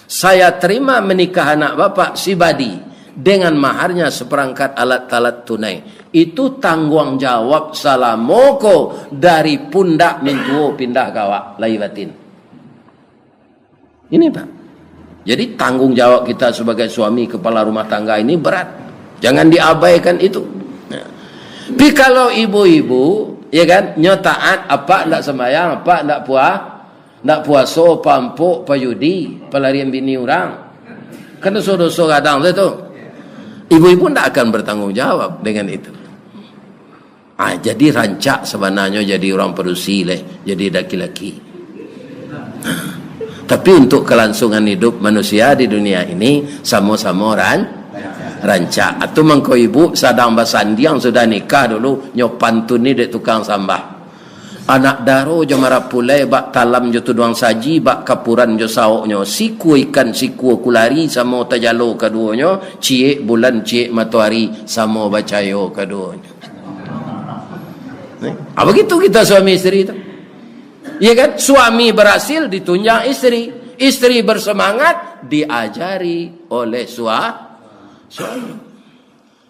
Saya terima menikah anak Bapak si Badi dengan maharnya seperangkat alat-alat tunai. Itu tangguang jawab salamo ko dari pundak mintuo pindah ka awak lahia batin. Ini, Pak. Jadi, tanggung jawab kita sebagai suami kepala rumah tangga ini berat. Jangan diabaikan itu. Nah. Tapi kalau ibu-ibu, ya kan, nyo taat, apak ndak sembahyang, apak ndak puah, ndak puaso, pampuk, pajudi, palarian bini urang. Kan doso-doso gadang tu, tu. Ibu-ibu ndak akan bertanggung jawab dengan itu. Ah, jadi rancak sabananyo jadi urang padusi leh, jadi laki-laki. Tapi untuk kelangsungan hidup manusia di dunia ini, samo-samo ran-, rancak. Atu mangko ibu sadang basandiang sudah nikah dulu, nyo pantuni dek tukang sambah. Anak daro jo marapulai, bak talam jo tuduang saji, bak kapuran jo saoknyo. Sikua ikan, sikua kulari, samo tajalo kaduonyo, ciek bulan, ciek matoari, samo bacayo kaduonyo. Eh, ah, begitu kita suami isteri tu. Ya kan? Suami berhasil, ditunjang isteri. Isteri bersemangat, diajari oleh sua-, suami.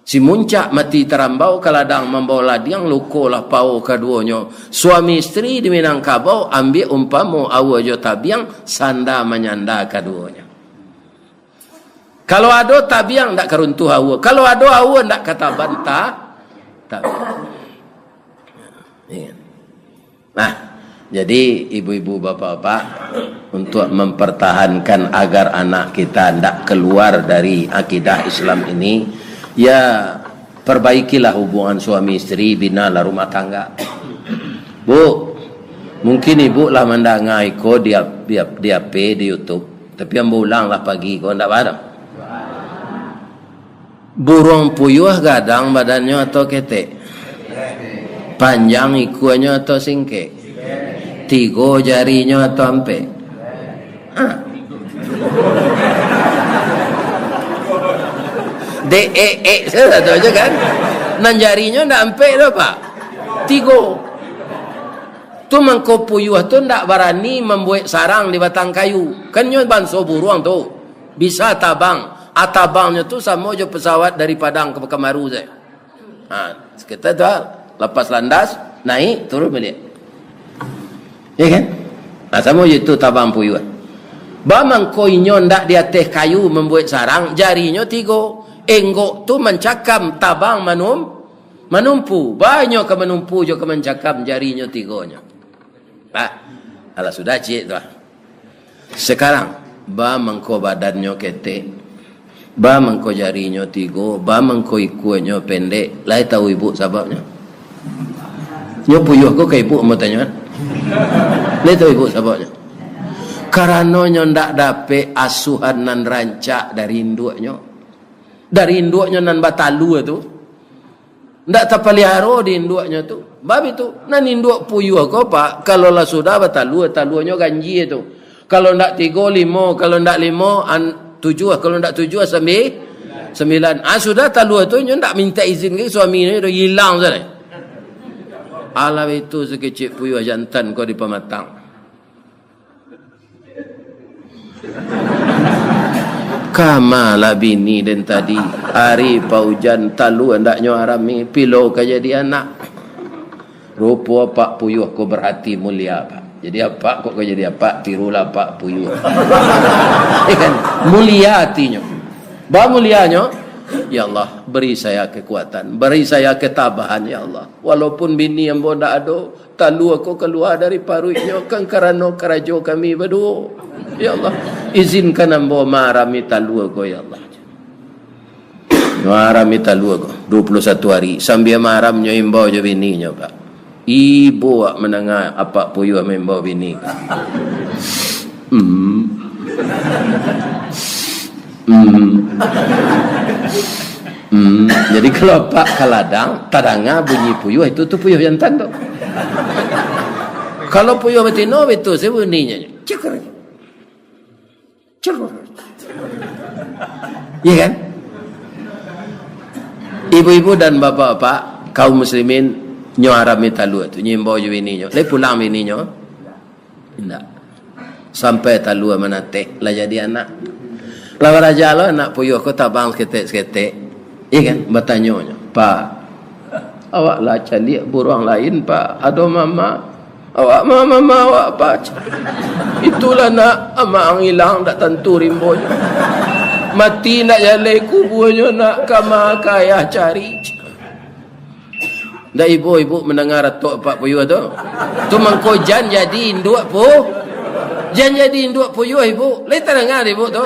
Si muncak mati tarambau, ka ladang mambao ladiang, luko lah pao kaduonyo. Suami isteri di Minangkabau, ambiak umpamo aua jo tabiang, sanda manyanda kaduonyo. Kalau ado tabiang, ndak ka runtuh aua. Kalau ado aua, ndak ka taban ta-, tabiang. Iya. Nah, jadi ibu-ibu, bapak-bapak, untuk mempertahankan agar anak kita ndak keluar dari akidah Islam ini, ya, perbaikilah hubungan suami isteri, binalah rumah tangga. Bu, mungkin ibu lah mandanga iko di, di, di H P, di YouTube. Tapi ambo ulang lah pagi ko, ndak baa doh. Buruang puyuah gadang badannyo atau ketek? Panjang ikuanyo atau singkek? Tigo jarinyo atau ampek? Ha. Dek ek-ek sajo kan? Nan jarinyo ndak ampek doh, Pak. Tigo. Tu mangko puyuah tu ndak barani mambuek sarang di batang kayu. Kan nyo banso buruang tu. Bisa tabang. Ah, tabangnyo tu samo jo pesawat dari Padang ka Pekanbaru sajo. Ha, sekitar tu, ah, lapas landas, naik, turun baliak. Ya kan? Nah, samo jo itu tabang puyuah. Baa mangko inyo ndak di ateh kayu mambuek sarang, jarinyo tigo. Enggok tu mancakam, tabang manum-, manumpu. Baa inyo ka manumpu jo ka mancakam jarinyo tigonyo. Ah, alah sudah ciek tu, ah. Sekarang, baa mangko badannyo ketek, baa mangko jarinyo tigo, baa mangko ikuanyo pendek, lai tahu ibu sababnyo? Nyo puyuah ko ka ibu ambo tanyo, kan? Lai tahu ibu sababnyo? Karano nyo ndak dapek asuahan nan rancak dari induaknyo. Dari induaknyo nan batalua tu. Ndak tapaliharo di induaknyo tu. Bab itu, nan induak puyuah ko, Pak, kalau lah sudah batalua, taluanyo ganjia tu. Kalau ndak tigo, limo, kalau ndak limo, an-, tujuah, kalau ndak tujuah, sambi-, sambilan. Ah, sudah talua tu, nyo ndak mintak izin ka suaminyo, ilang sajo. Alah itu sakecek puyuah jantan ko di pamatang. Kama lah bini den tadi, ari paujan talua ndak nyo arami, pilo ka jadi anak. Rupo apak puyuah ko berhati mulia, Pak. Jadi apak kok ka jadi apak, tirulah apak puyuah. Ya kan? Mulia hatinyo. Baa mulianyo? Ya Allah, beri saya kekuatan, beri saya ketabahan, ya Allah. Walaupun bini ambo ndak ado, talua ko kalua dari paruiknyo, kan karano karajo kami baduo. Ya Allah, izinkan ambo maarami talua ko, ya Allah. Maarami talua ko, dua puluh satu hari, sambia maaramnyo imbau jo bininyo, Pak. Ibo awak mandanga apak puyuah maimbau bini ko. Hmm. Hmm. Hmm. Jadi, kalau apak ka ladang, tadanga bunyi puyuah, itu tu puyuah jantan tu. Kalau puyuah batino, itu sajo bunyinyo. Ceker. Ceker. Iya kan? Ibu-ibu dan bapak-bapak, kaum muslimin, nyo arami talua tu, nyo imbau jo bininyo. Lai pulang bininyo? Indak. Sampai talua manatek, lah jadi anak. Lah baraja lo anak puyuah ko tabang saketek-saketek. Iya kan? Batanyo nyo, "Pak, awak lah caliak buruang lain, Pak. Ado mama. Awak ma-, mama awak, Pak. Itulah nak, amak ang ilang dak tantu rimbonyo. Mati ndak jaleh kubuanyo nak, kama ka ayah cari." Ndak ibo ibu mandanga ratok apak puyuah tu? Tu mangko jan jadi induak pu-, jan jadi induak puyuah ibu. Lai tadanga dek ibu tu?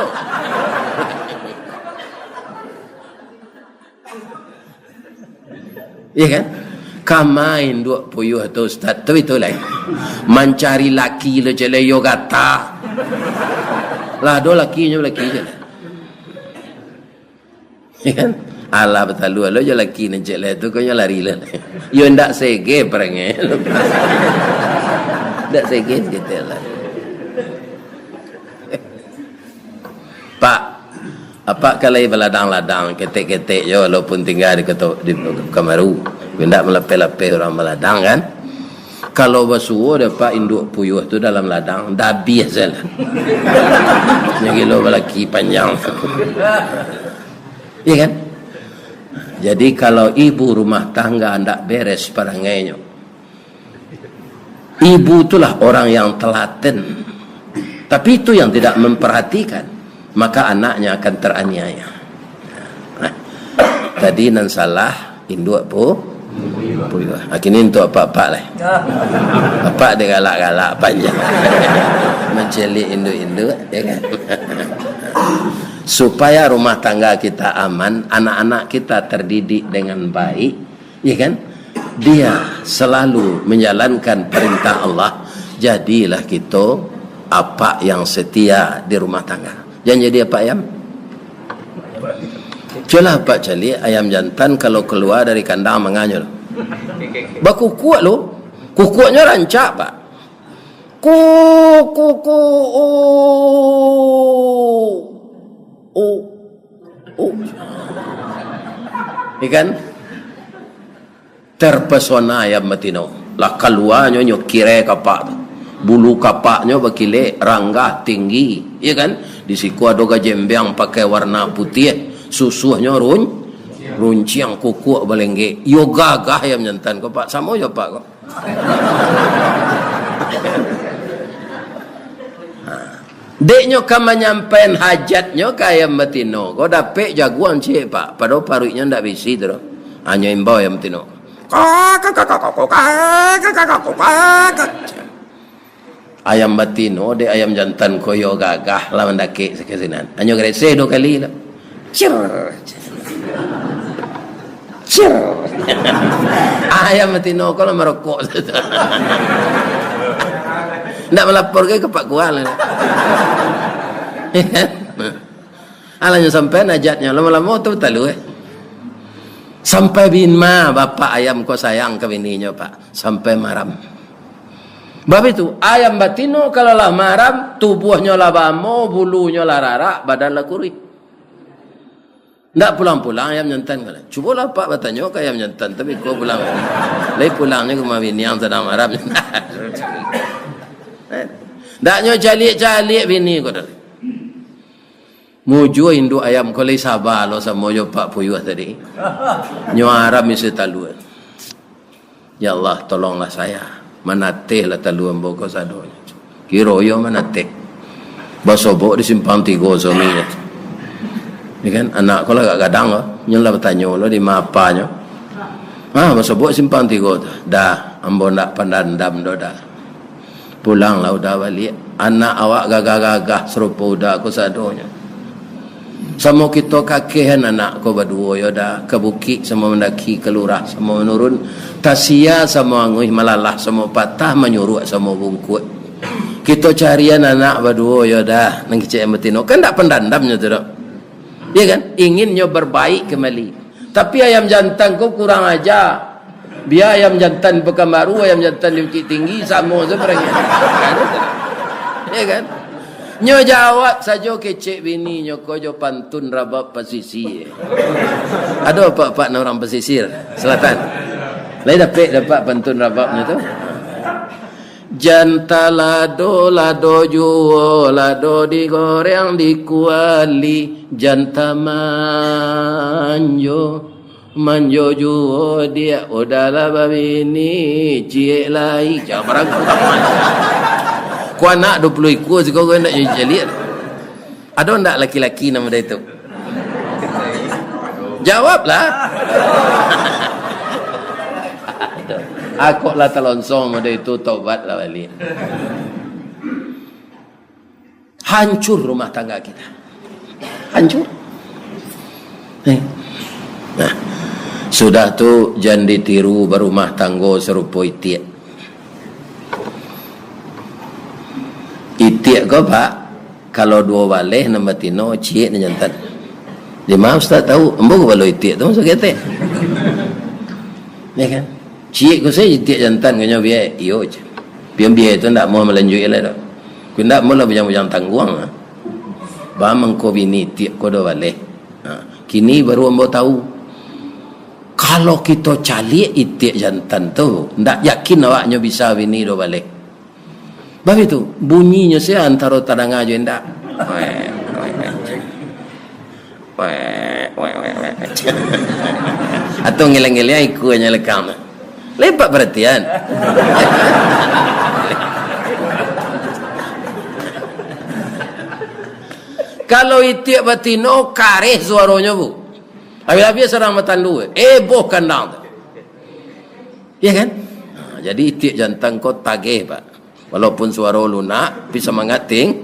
Iya kan? Kama induak puyuah tu, Ustaz. Tu itu lai. Mancari laki lo cele yo gata. Lah ado lakinyo, laki je lah. Kan? Alah, batalua lo jo laki nan cek lai tu, konyo lari lah. Yo ndak sege parangai. Ndak sege saketek lah. Pak, apak ka lai baladang-ladang, ketek-ketek jo, walaupun tingga di Koto, di Kamaru. Indak malapeh-lapeh urang baladang, kan? Kalau basuo dek apak induak puyuah tu dalam ladang, dabiah salah. Nyo gilo balaki panjang. Iya kan? Jadi, kalau ibu rumah tangga ndak beres parangainyo, ibu itulah orang yang telaten. Tapi itu yang tidak memperhatikan, maka anaknya akan teraniaya. Nah, tadi nan salah induak pu-, puyuah. Ah, kini untuak apak-apak lai. Apak dek galak-galak panjang. Mancaliak induak-induak, ya kan? Supaya rumah tangga kita aman, anak-anak kita terdidik dengan baik, ya kan? Dia selalu menjalankan perintah Allah, jadilah kito apak yang setia di rumah tangga. Jan jadi apak ayam. Cubolah apak caliak ayam jantan kalau kalua dari kandang manganyo lo. Bakukuak lo. Kukuaknyo rancak, Pak. Ku, ku, ku, u, u, u. Ikan terpesona ayam batino. Lah kaluanyo nyo kireh kapak tu. Bulu kapaknyo bakilek, ranggah, tinggi, iya kan? Di siko ado gajembeang pakai warna putiah, susuahnyo run-, runciang, kukuak balenggek. Iyo gagah ayam jantan ko, Pak. Samo jo Apak ko. Ha. Dek nyo ka manyampaian hajatnyo ka ayam batino ko, dapek jaguang ciek, Pak. Padahal paruiknyo ndak baisi tu doh. Hanyo imbau ayam batino. Ayam batino dek ayam jantan ko iyo gagah lah mandakek sakasinan. Hanyo gareseh duo kali lah. Cir. Cir. Ayam batino ko lah marokok. Ndak malapor ka Pak Kual. Alah nyo sampai najatnyo, lamo-lamo tu batalua, eh. Sampai bini, bapak ayam ko sayang ka bininyo, Pak. Sampai maram. Bab itu, ayam batino kalau lah maram, tubuahnyo lah baamo, bulunyo lah rarak, badan lah kuruih. Ndak pulang-pulang ayam jantan ko lai. Cubolah Apak batanyo ka ayam jantan, tapi ko pulang. Lai pulangnyo ka rumah bini nan sadang maram. Ndak nyo caliak-caliak bini ko tadi. Mujua induak ayam ko lai saba lo samo jo Pak Puyuah tadi. Nyo aram isi talua. "Ya Allah, tolonglah saya. Manatehlah talua ambo ko sadonyo." Kiro iyo manateh. Basobok di simpang tigo suaminyo. Ya kan? Anak ko lah agak gadang ko. Nyo lah batanyo lo di ma apanyo. Ah, basobok simpang tigo tu. "Dah, ambo ndak pandandam doh, dah. Pulanglah Uda baliak. Anak awak gagah-gagah sarupo Uda ko sadonyo. Samo kito kakehan anak ko baduo yo, Da, ka bukik samo mandaki, ka lurah samo manurun, tasia samo anguih, malalah samo patah, manyuruak samo bungkuak. Kito carian anak baduo yo, Da," nan kecek ayam batino. Kan ndak pandandamnyo tu doh. Iya kan? Inginnyo barbaik kambali. Tapi ayam jantan ko kurang aja. Bia ayam jantan Pakanbaru, ayam jantan di Bukittinggi, samo sajo parangai. Iya kan? Nyo jawab sajo kecek bininyo ko jo pantun rabab pasisia. Ado apak-apak nan urang pasisia selatan? Lai dapek dek apak pantun rababnyo tu? Jan talado, lado juo, lado digoreng di kuali, jan tamanjo, manjo juo diak, udah lah babini, ciek lai. Jan barangkak. Ko anak duo puluah ikua siko ko ndak jadi caliak. Ado ndak laki-laki nan model itu? Jawablah. Akok lah talonsong model itu, taubatlah baliak. Hancur rumah tangga kita. Hancur. Eh. Nah, sudah tu jan ditiru barumah tanggo sarupo itiak. Itiak ko, Pak, kalau duo baleh nan batino, ciek nan jantan. Di ma Ustaz tahu? Ambo ko balo itiak tu masuak ketek. Ya kan? Ciek ko sajo itiak jantan ko nyo biai, iyo je. Pian biai tu ndak amuah malanjuik lai doh. Ko ndak amuah lah bujang-bujang tangguang lah. Ba mangko bini itiak ko duo baleh. Ha, kini baru ambo tahu. Kalau kito caliak itiak jantan tu, ndak yakin awaknyo bisa bini duo baleh. Babitu, bunyinyo sia antaro tadanga jo indak. Wek, wek, wek. Wek, wek, wek, wek. Atau ngeleng-ngeleng ikuanyo lekang tu. Lepak perhatian. Kalau itiak batino, kareh suaronyo, Bu. Habis-habis surang batandu, eboh kandang tu. Ya kan? Ha, jadi itiak jantan ko tageh, Pak. Walaupun suaro lunak, tapi samangat ting-,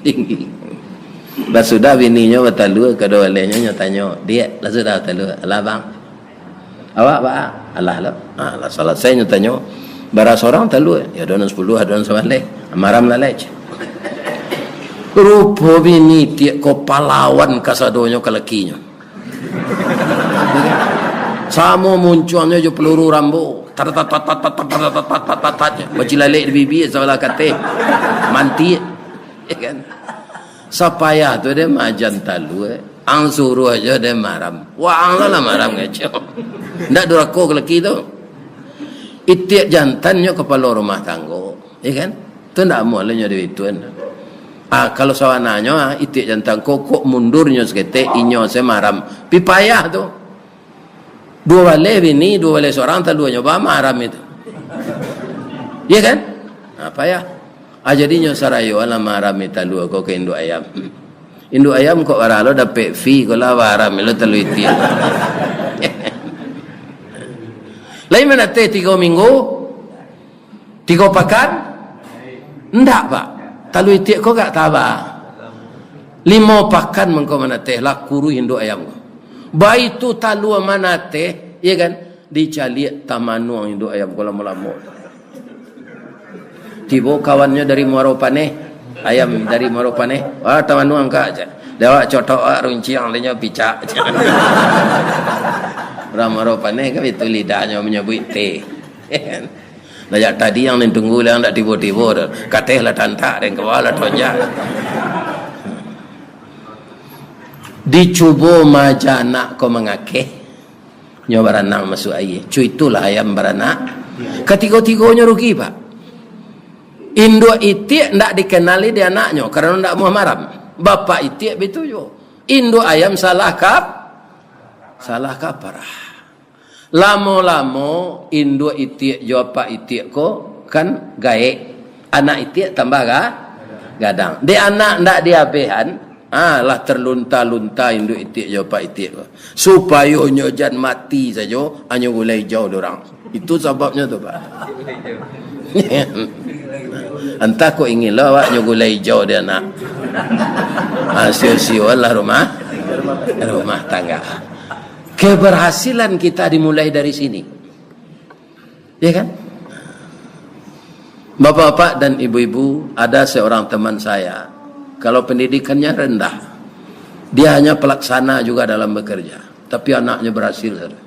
tinggi. Lah sudah bininyo batalua, kaduo balehnyo nyo tanyo, "Diak, lah sudah batalua?" "Alah, Bang." "Awak, Bang?" "Alah lo." Ha, lah salasai nyo tanyo, "Bara surang talua?" "Yo, ado nan sapuluah, ado nan sabaleh." "Maram lah lai." Rupo bini itiak ko palawan kasadonyo ka lakinyo. Samo muncuangnyo jo peluru Rambo. Tat, tat, tat, tat, tat, tat, tat, tat, tat, tat, tat. Bacilalek di bibia sabalah kateh. Mantiak. Ya kan? Sapayah tu deh majan talua. Ang suruah jo deh maram. Wah, ang lah maram ngaco. Ndak durako ka laki tu. Itiak jantannyo kapalo rumah tanggo. Ya kan? Tu ndak amuah lai nyo duituan. Ah, kalau sabananyo, ah, itiak jantan ko, kok mundurnyo saketek, inyo se maram. Pi payah tu. Duo baleh bini, duo baleh surang, taluanyo ba maram itu. Ya kan? Ah, payah. Ah, jadinyo sarayoanlah maram talua ko ka induak ayam. Induak ayam kok bara lo dapek fee ko lah, maram lo talua itiak. Lai manateh tigo minggu? Tigo pakan? Ndak, Pak. Talua itiak ko agak taba. Limo pakan mangko manateh, lah kuruih induak ayam ko. Baitu talua manateh, ya kan? Dicaliak tamanuang induak ayam ko lamo-lamo. Tibo kawannyo dari Muaro Paneh, ayam dari Muaro Paneh, "Wah, tamanuang, Kak," cak. "Dek awak cotok, awak runciang, dek nyo picak," cak. Urang Muaro Paneh kan itu lidahnyo manyabuik teh. Lah jak tadi ang nan tunggu, lah ndak tibo-tibo doh. Kateh lah tantak, den kawa lah tonjak. Dicubo maja anak ko mangakeh, nyo baranang masuak aia. Cuitulah ayam baranak. Katigo-tigonyo rugi, Pak. Induak itiak ndak dikenali di anaknyo, karano ndak amuah maram. Bapak itiak bitu juo. Induak ayam salah kap-, salah kaprah. Lamo-lamo induak itiak jo apak itiak ko kan gaek. Anak itiak tambah ga-, gadang. Dek anak ndak diabehan, ah, lah terlunta-lunta induak itiak jo apak itiak ko. Supayo nyo jan mati sajo, anyo gulai ijau di urang. Itu sababnyo tu, Pak. Antah kok ingin lo awak nyo gulai ijau di anak. Ah, sio-siolah rumah, rumah tangga. Keberhasilan kita dimulai dari sini. Ya kan? Bapak-bapak dan ibu-ibu, ada seorang teman saya, kalau pendidikannya rendah, dia hanya pelaksana juga dalam bekerja, tapi anaknya berhasil, saudara.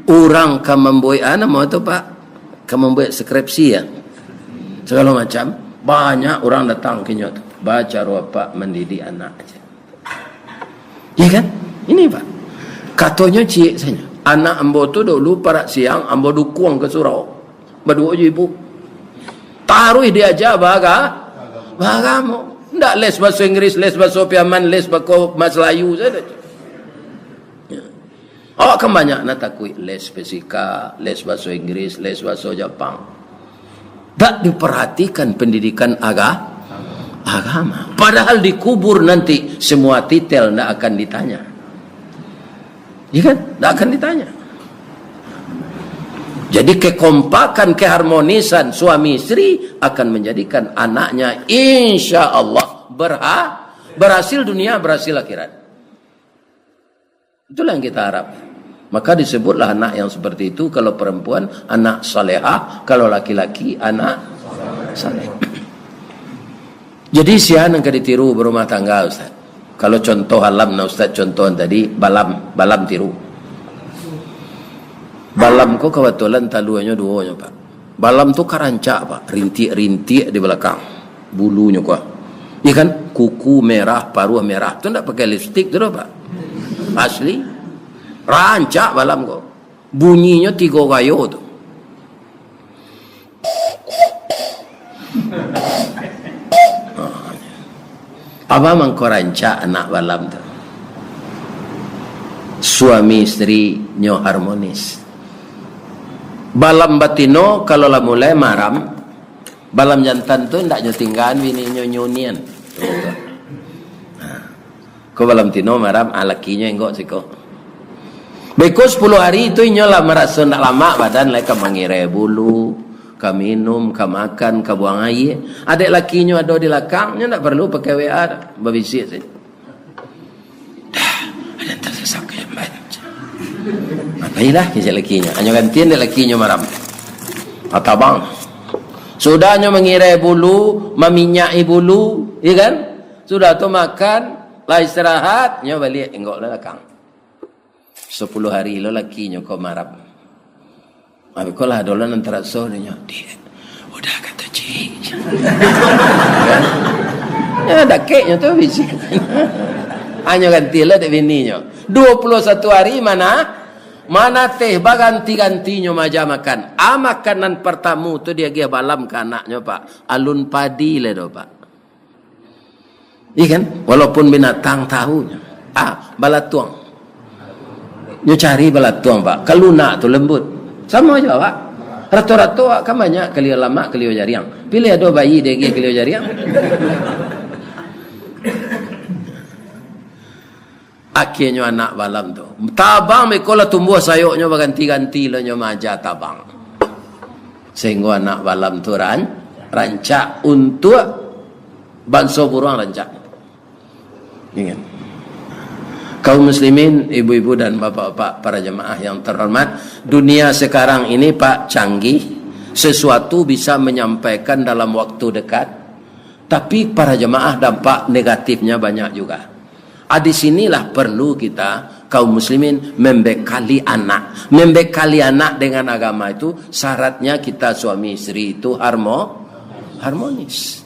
Urang ka mambuek, ah, namo tu, Pak? Ka mambuek skripsi, ya? Segala macam, banyak urang datang ka inyo tu. Bacaro apak mandidik anak aja. Ya kan? Ini, Pak. Katonyo ciek sajo. Anak ambo tu dulu parak siang, ambo dukuang ka surau. Baduo jo ibu. Taruih diaja baga-, bagamo. Ndak les baso Inggris, les baso Piaman, les bako-, Mas Layu sajo. Awak kan banyak nan takuik les fisika, les baso Inggris, les baso Japang. Tak diperhatikan pendidikan aga-, agama. Padahal dikubur nanti semua titel ndak akan ditanya. Iya kan? Ndak akan ditanya. Jadi kekompakan, keharmonisan suami istri akan menjadikan anaknya insya Allah berha-, berhasil dunia, berhasil akhirat. Itulah yang kita harap. Maka disebutlah anak yang seperti itu, kalau perempuan, anak salehah, kalau laki-laki, anak saleh. Jadi, sia nan ka ditiru berumah tangga, Ustaz. Kalau contoh alam, nah, Ustaz contoh tadi, balam, balam tiru. Balam ko kabatulan taluanyo duo nyo, Pak. Balam tu ka rancak, Pak. Rintiak-rintiak di balakang. Bulunyo ko. Iya kan? Kuku merah, paruah merah. Tu ndak pakai lipstik tu doh, Pak. Asli. Rancak balam ko. Bunyinyo tigo gayo tu. Apa mangko rancak anak balam tu? Suami isteri nyo harmonis. Balam batino kalau lah mulai maram, balam jantan tu ndak nyo tinggaan bininyo nyunian. Ko balam tino maram, ah, lakinyo inggok siko. Beko sapuluah hari tu inyo lah maraso ndak lamak badan, lai ka mangirai bulu, ka minum, ka makan, ka buang aia. Adek lakinyo ado di lakang, nyo ndak paralu pakai W A, babisiak sajo. Dah, ada nan tasasak ka jamban. Pailah, kecek lakinyo. Anyo gantian dek lakinyo maram. Atabang. Sudah nyo mangirai bulu, maminyaki bulu, iya kan? Sudah tu makan, lah istirahat, nyo baliak inggok lah lakang. Sapuluah hari lo lakinyo ko maram. Abih ko lah ado lo nan taraso dek nyo. "Diak, udah," kato ciek. Ya, dakeknyo tu bisi. Anyo ganti lo dek bininyo. Duo puluah satu hari mana, manateh baganti-gantinyo maja makan. Ah, makanan partamo tu diagiah balam ka anaknyo, Pak. Alun padi lai do, Pak. Iya kan? Walaupun binatang tahu nyo. Ah, balatuang. Nyo cari balatuang, Pak. Ka lunak tu lembut. Samo jo awak. Rato-rato awak kan banyak kalio lamak, kalio jariang. Pilih ado bayi diagiah kalio jariang. Akhirnyo anak balam tu tabang, beko lah tumbuah sayoknyo baganti-ganti lo nyo maja tabang. Sehinggo anak balam tu ran-, rancak untuak banso buruang rancak. Ingat. Kaum muslimin, ibu-ibu dan bapak-bapak, para jemaah yang terhormat, dunia sekarang ini, Pak, canggih, sesuatu bisa menyampaikan dalam waktu dekat, tapi para jemaah dampak negatifnya banyak juga. Ah, di sinilah perlu kita, kaum muslimin, membekali anak. Membekali anak dengan agama itu, syaratnya kita suami isteri itu harmo-, harmonis.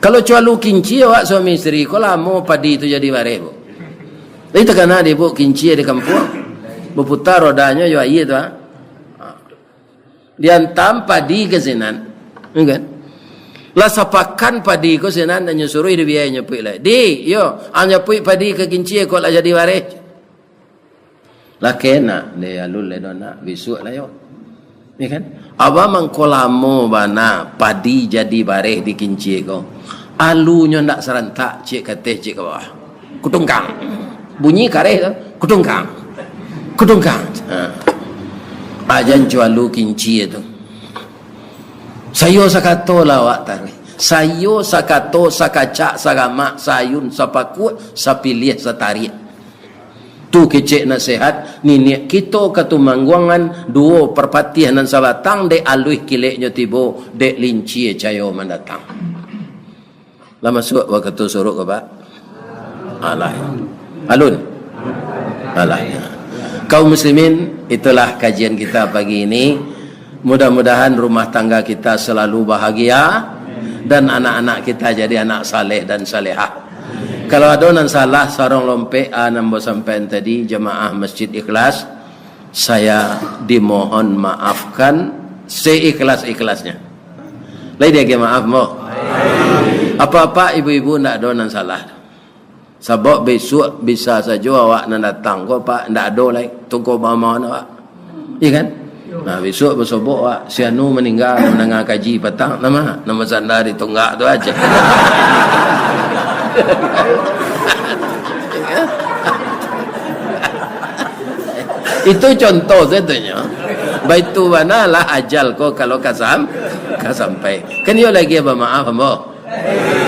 Kalau cualu kinci awak suami isteri, ko lamo padi tu jadi bareh, Bu. Tapi takana di Bu kinci di kampuang. Baputa rodanyo jo aia tu, ha. Diantam padi ka sinan. Yo kan? Lah sapakan padi ko sinan, nyo suruah di biai nyapuik lai. "Di, yo, ang nyapuik padi ka kinci ko lah jadi bareh." Lah kena, deh, alun lai do nak, bisuak lah yo. Yo kan? Abah mangko lamo bana padi jadi bareh di kinci ko. Alunyo ndak sarantak, ciek ka ateh, ciek ka bawah. Kutungkang. Bunyi kareh tu, kutungkang. Kutungkang. Ha. Ajan cualu kinci tu. Sayo sakato lah awak taruih. Sayo sakato, sakacak, sagamak, saayun, sapakuak, sapiliah, satariak. Tu kecek nasihat niniak kito Katumangguangan, duo Parpatiah nan sabatang, dek aluih kileknyo tibo, dek lincia cayo mandatang. Lah masuak wakatu suruk ko, Pak? Alah. Alun? Alah. Kaum muslimin, itulah kajian kita pagi ini. Mudah-mudahan rumah tangga kita selalu bahagia dan anak-anak kita jadi anak saleh dan salehah. Kalau ado nan salah, sarong lompek, ah, nan ambo sampaian tadi, jamaah Masjid Ikhlas, saya dimohon maafkan. Seikhlas-ikhlasnya. Lai diagiah maaf, ambo? Apak-apak, ibu-ibu, ndak ado nan salah. Sabab bisuak bisa sajo awak nan datang ko, Pak, ndak ado lai. Tungko bama awak. Iya kan? Nah, bisuak basobok awak, si anu maningga, mandanga kaji patang, nama? Nama sanda di tunggak tu aja. Itu contoh sajo nyo. Baitu bana lah ajal ko kalau ka sam-, ka sampai. Kan iyo lai bamaaf ambo.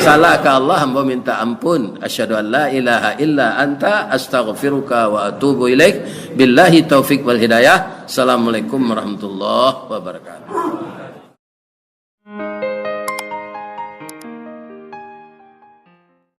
Salah ka Allah, ambo minta ampun. Asyhadu an la ilaha illa anta, astaghfiruka wa atubu ilaik. Billahi taufik wal hidayah. Assalamualaikum warahmatullahi wabarakatuh.